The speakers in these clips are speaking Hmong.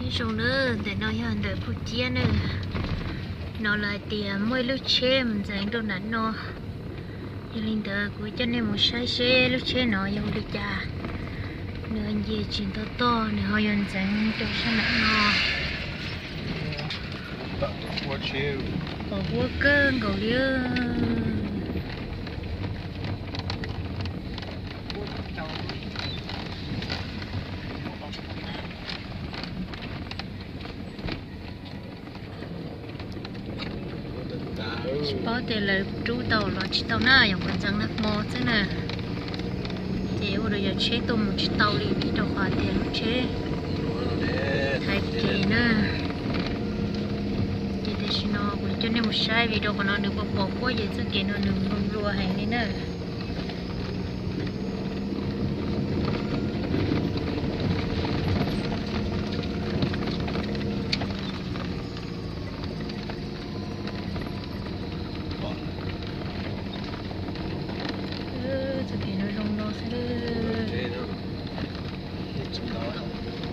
Nyob zoo na, ntawm no yog ntawm Phuj Ciab na. No lawv hais tias muaj ib lub tsheb mus ntxeev rau nram no. Yog li ntawd kuv coj nej mus saib seb lub tsheb no yog ua li cas. Nws nce tsis nto toj, nws ho yuav ntxeev rau sab nram no. Qhov quaj kawg nkaus li. Tsis paub tias lawv rub tau los tsis tau na, yog kuv ntxeev nag hmo xwb na. Ces ua rau cov tsheb tuaj mus tsis tau li rau qhov tias lub tsheb thaiv kev na. Ces tam sim no kuv coj nej mus saib vim rau qhov no nws pom pom quaj ces txoj kev no nws nplua nplua heev li na. Txoj kev no zoo no xwb.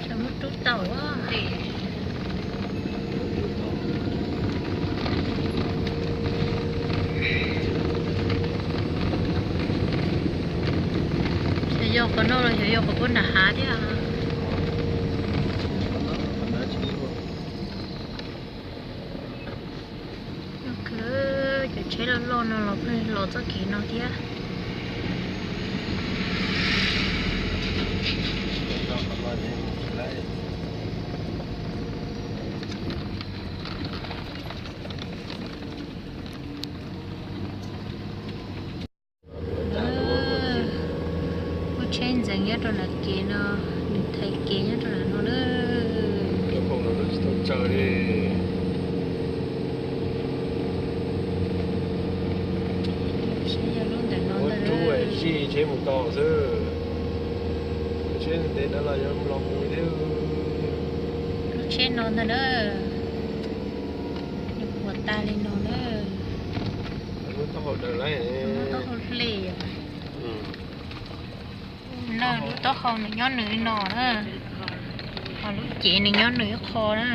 Lawv muab rub tau. Xyov yog qhov no los xyov yog qhov puag nram hav thiab. Cov tsheb loj loj no los pheej los txoj kev no thiab. Lub tsheb ntxeev nyob rau nram kev no, nws thaiv kev nyob rau nram no na. Tsis tau tsaws li. Tsheb yog lub ntawm no ntag. Rub zij tsheb mus tau xwb. Tsheb ntev ntawd los yuav los mus thiab. Lub tsheb no ntag na. Nws puas tag li no na. Lub taub hau daws lawm. Lub taub hau hle. Na, lub taub hau nws nyob nws no na. Ho lub cev nws nyob nws ib qho na.